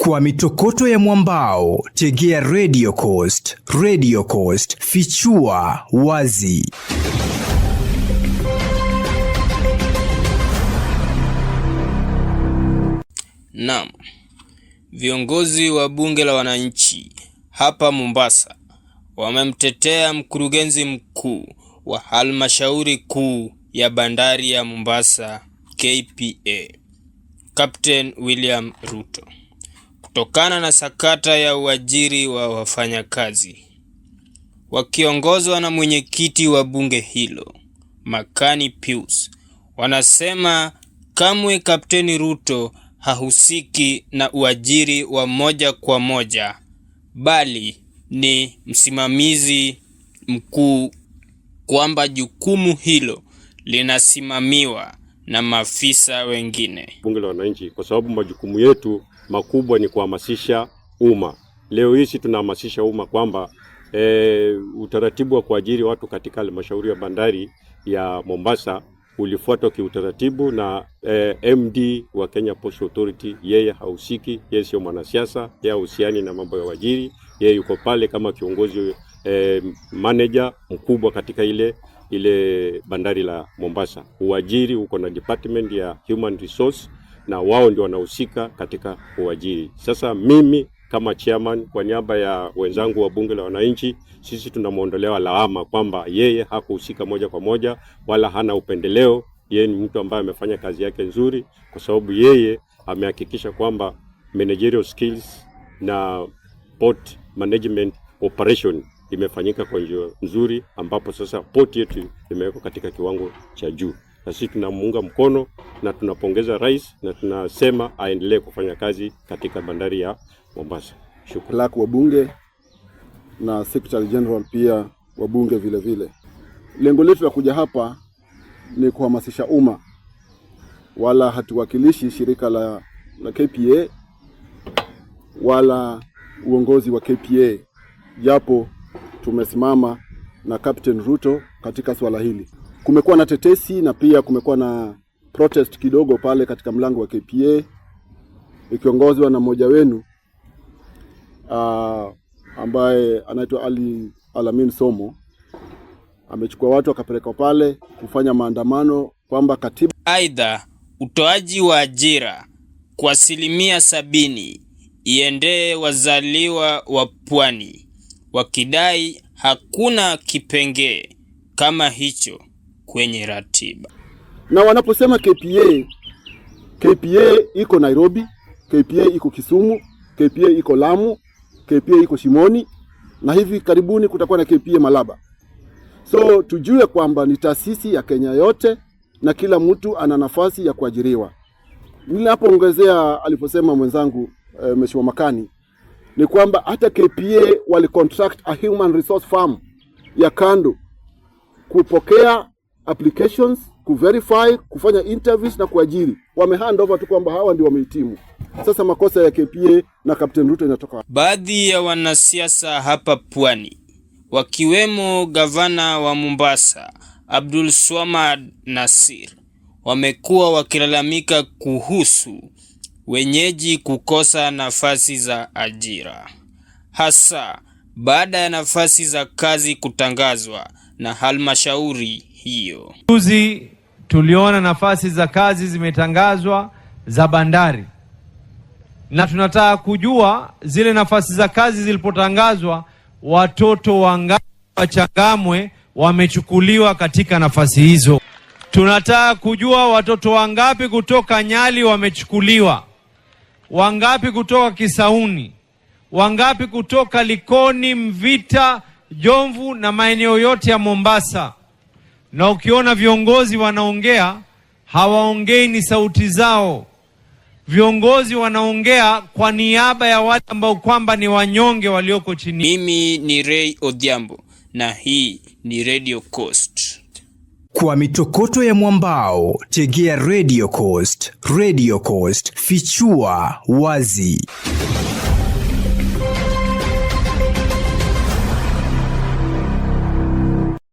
Kwa mitokoto ya mwambao, tegea Radio Coast. Radio Coast, fichua wazi. Naam, viongozi wa bunge la wananchi hapa Mombasa wamemtetea mkurugenzi mkuu wa halmashauri kuu ya bandari ya Mombasa KPA, Captain William Ruto, kutokana na sakata ya uajiri wa wafanyakazi. Wakiongozwa na mwenyekiti wa bunge hilo Makani Pius, wanasema kamwe Kapteni Ruto hahusiki na uajiri wa moja kwa moja, bali ni msimamizi mkuu, kwamba jukumu hilo linasimamiwa na maafisa wengine. Bunge la Wananchi, kwa sababu majukumu yetu makubwa ni kuhamasisha umma. Leo hii si tunahamasisha umma kwamba utaratibu wa kuajiri watu katika halmashauri ya bandari ya Mombasa ulifuatwa kiutaratibu na MD wa Kenya Ports Authority, yeye hahusiki, yeye sio mwanasiasa, yeye hahusiani na mambo ya uajiri, yeye yuko pale kama kiongozi manager mkubwa katika ile bandari la Mombasa. Uajiri uko na department ya human resource na wao ndio wanahusika katika uajiri. Sasa mimi kama chairman kwa niaba ya wenzangu wa bunge la wananchi, sisi tunamwondolea lawama kwamba yeye hakuhusika moja kwa moja wala hana upendeleo. Yeye ni mtu ambaye amefanya kazi yake nzuri, kwa sababu yeye amehakikisha kwamba managerial skills na port management operation imefanyika kwa njia nzuri, ambapo sasa port yetu imewekwa katika kiwango cha juu, na sisi tunamuunga mkono na tunapongeza rais na tunasema aendelee kufanya kazi katika bandari ya Mombasa. Shukrani. Clerk wa bunge na Secretary General pia wa bunge vile vile. Lengo letu la kuja hapa ni kuhamasisha umma, wala hatuwakilishi shirika la KPA wala uongozi wa KPA, japo tumesimama na Captain Ruto katika swala hili. Kumekuwa na tetesi na pia kumekuwa na protest kidogo pale katika mlango wa KPA ikiongozwa na mmoja wenu ambaye anaitwa Ali Alamin Somo. Amechukua watu akapeleka pale kufanya maandamano kwamba katiba. Aidha, utoaji wa ajira kwa 70% iendee wazaliwa wa Pwani, wakidai hakuna kipengee kama hicho kwenye ratiba. Na wanaposema KPA, KPA iko Nairobi, KPA iko Kisumu, KPA iko Lamu, KPA iko Shimoni na hivi karibuni kutakuwa na KPA Malaba. So tujue kwamba ni taasisi ya Kenya yote na kila mtu ana nafasi ya kuajiriwa. Ninapoongezea aliposema mwenzangu Mheshimiwa Makani ni kwamba hata KPA wali contract a human resource firm ya kando kupokea applications, kuverify, kufanya interviews na kuajiri. Wame hand over tu kwamba hawa ndio wamehitimu. Sasa makosa ya KPA na Captain Ruto inatoka. Baadhi ya wanasiasa hapa Pwani wakiwemo gavana wa Mombasa Abdulswamad Nassir wamekuwa wakilalamika kuhusu wenyeji kukosa nafasi za ajira, hasa baada ya nafasi za kazi kutangazwa na halmashauri hiyo. Juzi tuliona nafasi za kazi zimetangazwa za bandari, na tunataka kujua zile nafasi za kazi zilipotangazwa, watoto wangapi wa Changamwe wamechukuliwa katika nafasi hizo. Tunataka kujua watoto wangapi kutoka Nyali wamechukuliwa, wangapi kutoka Kisauni, wangapi kutoka Likoni, Mvita, Jomvu na maeneo yote ya Mombasa. Na ukiona viongozi wanaongea, hawaongei ni sauti zao. Viongozi wanaongea kwa niaba ya wale ambao kwamba ni wanyonge walioko chini. Mimi ni Ray Odhiambo na hii ni Radio Coast. Kwa mitokoto ya mwambao, tegea Radio Coast. Radio Coast, fichua wazi.